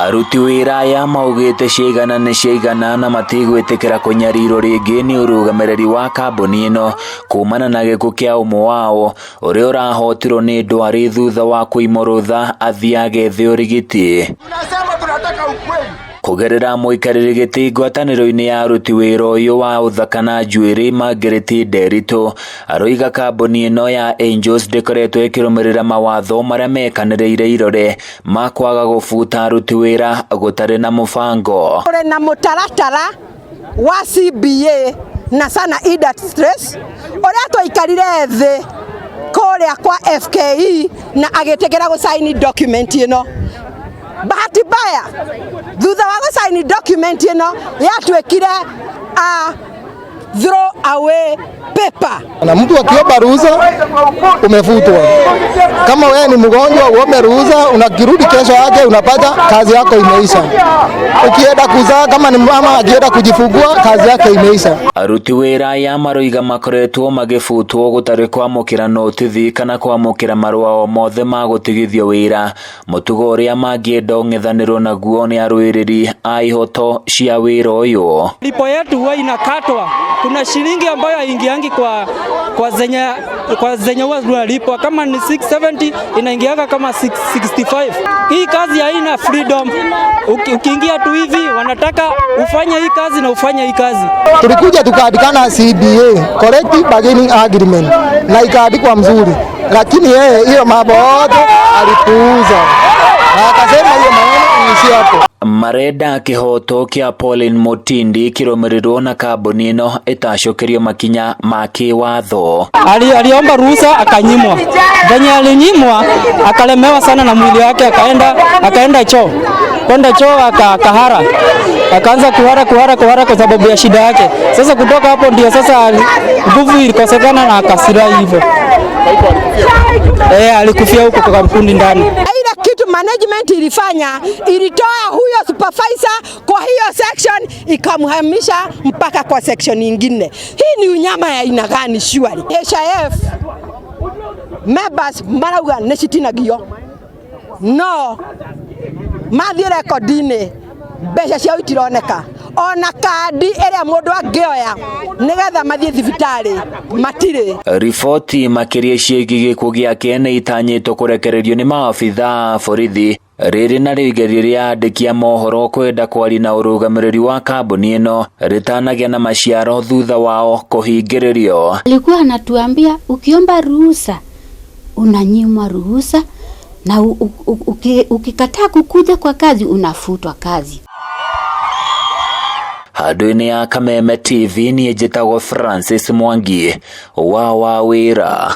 Aruti wĩra aya maugĩte ciaigana nĩ ciaigana na matigwĩtĩkĩra kũnyarirwo rĩngĩ nĩ ũrũgamĩrĩri wa kambuni ĩno kumana na gĩkuũ kĩa ũmwe wao ũrĩa ũrahotirwo nĩ ndwari thutha wa kũimwo rũtha athiĩ agethe ũrigiti. Tunasema tunataka ukweli. Kũgerera mũikarĩri gĩtĩ ngwatanĩro-inĩ ya aruti wĩra ũyũ wa ũthaka na njuĩrĩ Margaret Nderitu aroiga kambuni ĩno ya Angels ndĩkoretwo ĩkĩrũmĩrĩra mawatho marĩa mekanĩrĩire irore ma kwaga gũbuta aruti wĩra gũtarĩ na mũbango. Kũrĩ na mũtaratara wa CBA na Sana Industries ũrĩa twaikarire thĩ kũrĩa kwa FKE na agĩtĩkĩra gũcaini document ĩno. Bahati mbaya thutha wa gũcaini document ĩno yatuĩkire a throw away paper. Na mtu akiomba ruhusa umefutwa. Kama wewe ni mgonjwa uombe ruhusa, unakirudi kesho yake unapata kazi yako imeisha. Ukienda kuzaa, kama ni mama akienda kujifungua, kazi yake imeisha. Aruti wĩra aya maroiga makoretwo magĩbutwo gũtarĩ kwamũkĩra notithi kana kwamũkĩra marũa o mothe ma gũtigithio wĩra, mũtugo ũrĩa mangĩenda ũng'ethanĩrwo naguo nĩ arũĩrĩri a ihoto cia wĩra ũyũ. Lipo yetu huwa inakatwa. Kuna shilingi ambayo haingiangi kwa zenye huwa tunalipwa kama ni 670 inaingiaga kama 665. Hii kazi haina freedom. Ukiingia tu hivi wanataka ufanye hii kazi na ufanye hii kazi. Tulikuja tukaandikana CBA, Collective Bargaining Agreement, na ikaandikwa mzuri, lakini yeye hiyo mambo yote alipuuza na akasema hiyo maneno iishie hapo. Marenda kĩhoto kĩa Pauline Mutindi kĩrũmĩrĩrwo na kambuni ĩno ĩtacokerio makinya ma kĩwatho. Aliomba ruhusa akanyimwa. Venye alinyimwa akalemewa sana na mwili wake, akaenda choo, kwenda choo akahara, akaanza kuhara, kuhara, kuhara kwa sababu ya shida yake. Sasa kutoka hapo ndio sasa nguvu ilikosekana na akasirai hivyo. Eh, alikufia huko kwa kampuni ndani. Ile kitu management ilifanya, ilitoa huyo supervisor kwa hiyo section ikamhamisha mpaka kwa section nyingine. Hii ni unyama ya aina gani surely? HIF members marauga nĩ citinagio no mathiĩ rekondi-inĩ mbeca ciao itironeka ona kandi ĩrĩa mũndũ angĩoya nĩgetha mathiĩ thibitarĩ matirĩ. Riboti makĩria ciĩgiĩ gĩkuũ gĩake nĩ itanyĩtwo kũrekererio nĩ maabitha a borithi. Rĩrĩ narĩo igerio rĩa andĩki a mohoro kwenda kwaria na ũrũgamĩrĩri wa kambuni ĩno rĩtanagĩa na maciaro thutha wao kũhingĩrĩrio. Alikuwa anatuambia ukiomba ruhusa unanyimwa ruhusa na ukikataa kukuja kwa kazi unafutwa kazi. Handũ-inĩ ya Kameme TV niĩ njĩtagwo Francis Mwangi wa Wawĩra.